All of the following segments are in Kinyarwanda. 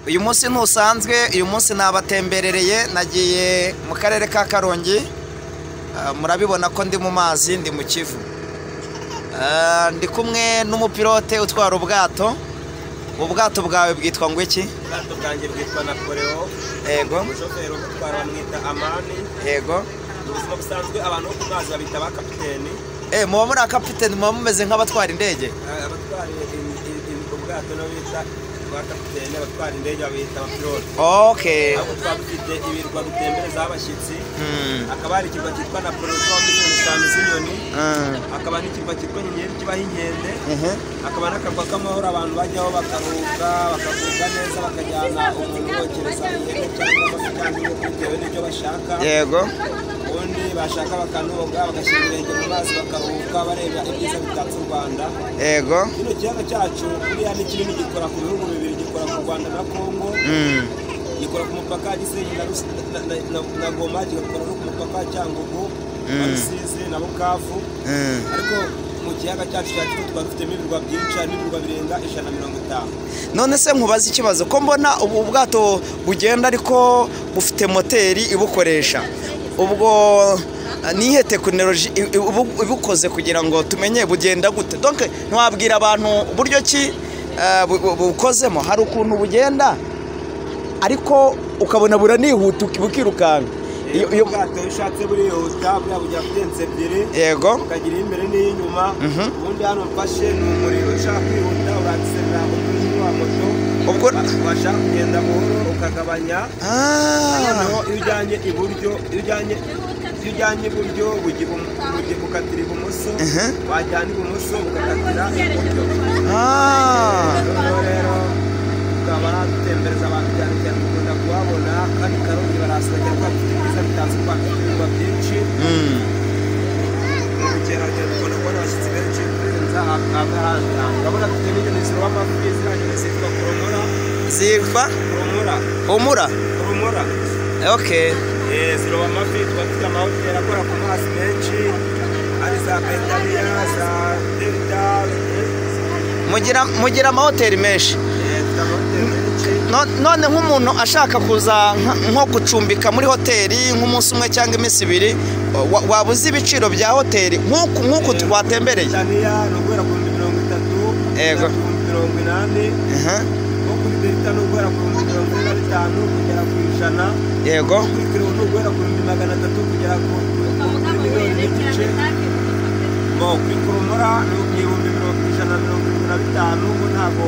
Uyu munsi ntusanzwe, uyu munsi nabatemberereye, nagiye mu karere ka Karongi. Murabibona ko ndi mu mazi, ndi mu Kivu. Ndi kumwe n'umupilote utwara ubwato. Ubwato bwawe bwitwa ngo iki? Ubwato bwanjye bwitwa Napoleon. Yego. Umushoferi ubutwara bamwita Amani. Yego. Mu buzima busanzwe abantu bo ku mazi babita ba kapiteni. Muba muri kapiteni, muba mumeze nk'abatwara indege? Abatwara ubwato nabo bita ba kapiteni, abatwara indege babita abapilote. Okay. Aho twaba dufite ibirwa bitembereza abashyitsi, hakaba hari ikirwa cyitwa Napoleon kibaho miliyoni 5 z'inyoni, hakaba n'ikirwa cyitwa Nyenyeri kibaho inkende, hakaba n'akarwa k'amahoro abantu bajyaho bakaruhuka, bakagubwa neza, bakajyana umuntu bokereza ihene cyangwa amafi cyangwa inkoko bitewe n'ibyo bashaka. Yego. Ubundi bashaka bakanoga, bagashyira ibirenge mu mazi bakaruhuka, bareba ibyiza bitatse u Rwanda. Yego. Kino kiyaga cyacu buriya ni kinini, gikora ku bihugu bibiri, gikora ku Rwanda na Kongo, gikora ku mupaka wa Gisenyi na Goma, kigakora no ku mupaka wa Cyangugu na Rusizi na Bukavu. Ariko mu kiyaga cyacu cya Kivu tukaba dufitemo ibirwa byinshi, harimo ibirwa birenga 150. None se nkubaze ikibazo, ko mbona ubu bwato bugenda ariko bufite moteri ibukoresha, ubwo nihe tekinoloji ibukoze kugira ngo tumenye bugenda gute? Donc ntiwabwira abantu uburyo ki bukozemo? Hari ukuntu bugenda ariko ukabona buranihuta bukirukanka. Iyo ubwato iyo ushatse burihuta, buriya bugira kurenza ebyiri. Yego. Ukagira iy'imbere n'iy'inyuma. Ubundi hano mfashe ni umuriro, ushaka kwihuta uragiserera umurinzi wa moto, ubwo washaka kugenda buhoro ukagabanya. Noneho iyo ujyanye iburyo, iyo ujyanye iburyo bukatira ibumoso, wajyana ibumoso bugakatira iburyo. Noneho rero tukaba dutembereza abantu cyane cyane dukunda kuhabona, kandi Karongi barahasura cyane kuko bafite ibyiza bitatse u Rwanda, ibirwa byinshi. Mu bukerarugendo dukunda kubona abashyitsi benshi kurenza ahandi hantu. Urabona dufite n'inyoni ziroba amafi, ziriya nyoni zitwa koromora. Zitwa koromora. Humura? Koromora. Okay. Ziroba amafi, tuba dufite amahoteli akora ku mazi menshi, ari za Betaniya, za Delta. Mugira amahoteli menshi. None nk'umuntu ashaka kuza nko gucumbika muri hoteli nk'umunsi umwe cyangwa iminsi ibiri, waba uzi ibiciro bya hoteli nk'uku twatembereye? Betaniya ni uguhera ku 30,000. Yego. 80,000. Nko kuri Delta ni uguhera ku 45,000 kugera ku 100. Yego. Kuri Kiro ni uguhera ku 300,000 kugera ku 1.5 miliyoni. Kuri Koromora ni 175,000, ngo ntabwo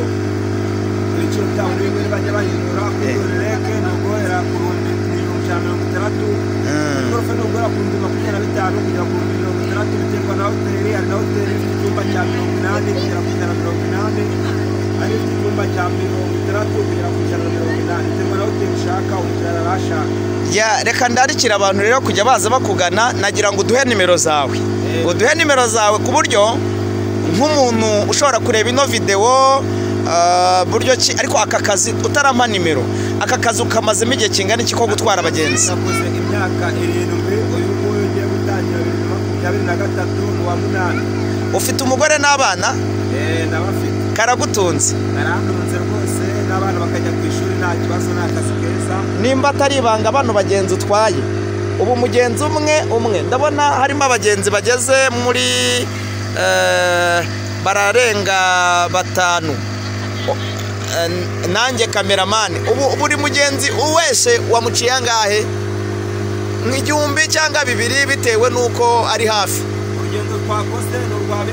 ibiciro byabo bimwe bajya bahindura. Kuri Leke ni uguhera ku 160,000. Igorofa ni uguhera ku 25,000 kugera ku 60,000, biterwa na hoteli. Hari na hoteli ifite icyumba cya 80 kugera ku 180, hari ifite icyumba cya 60 kugera ku 180, biterwa na hoteli ushaka, umukiriya arashaka. Reka ndarikira abantu rero kujya baza bakugana, nagira ngo uduhe nimero zawe. Uduhe nimero zawe ku buryo nk'umuntu ushobora kureba ino video buryo ki, ariko aka kazi utarampa nimero, aka kazi ukamazemo igihe kingana iki ko gutwara abagenzi? Nakoze imyaka 7, uyu nguyu ugiye gutangira 2023 mu wa 8. Ufite umugore n'abana? Ndabafite. Karagutunze? Karantunze rwose, n'abana bakajya ku ishuri nta kibazo, nta kazi keza. Nimba atari ibanga, bano bagenzi utwaye ubu mugenzi umwe umwe ndabona harimo abagenzi bageze muri bararenga 5. Nanjye kameramani, ubu buri mugenzi wese wamuciye angahe? 1,000 cyangwa 2,000 bitewe nuko ari hafi. Urugendo twakoze ni urwa 5.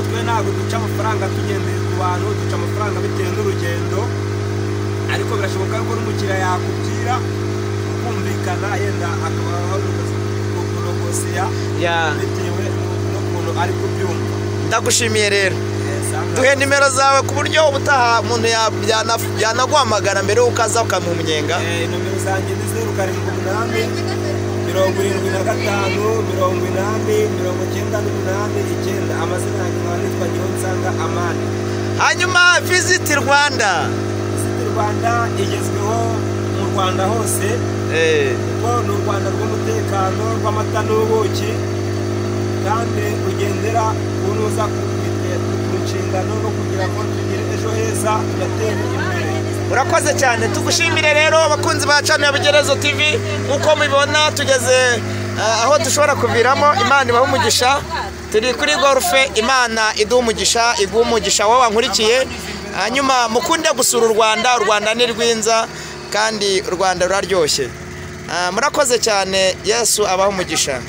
Twe ntabwo duca amafaranga tugendeye ku bantu, duca amafaranga bitewe n'urugendo, ariko birashoboka ko n'umukiriya yakubwira kumvikana, yenda akaba kunogosiya bitewe n'ukuntu ari kubyumva. Ndagushimiye rero. Duhe nimero zawe ku buryo ubutaha umuntu yanaguhamagara mbere y'uko aza ukamuha umunyenga. Nomero zanjye ni 0 7 8 75 80 98 9. Amazina yanjye nkaba nitwa Niyonsanga Amani. Hanyuma Visit Rwanda. Visit Rwanda igezweho mu Rwanda hose, kuko ni u Rwanda rw'umutekano, rw'amata n'ubuki, kandi rugendera ku ntuza ku nshingano no kugira ngo tugire ejo heza tugatere imbere. Urakoze cyane, tugushimire rero abakunzi ba channel ya Bugerezo TV. Nk'uko mubibona tugeze aho dushobora kuviramo. Imana ibahe umugisha. Turi kuri golfe. Imana iduha umugisha, iguha umugisha wowe wankurikiye. Hanyuma mukunde gusura u Rwanda. U Rwanda ni rwiza kandi u Rwanda ruraryoshye. Murakoze cyane, Yesu abahe umugisha.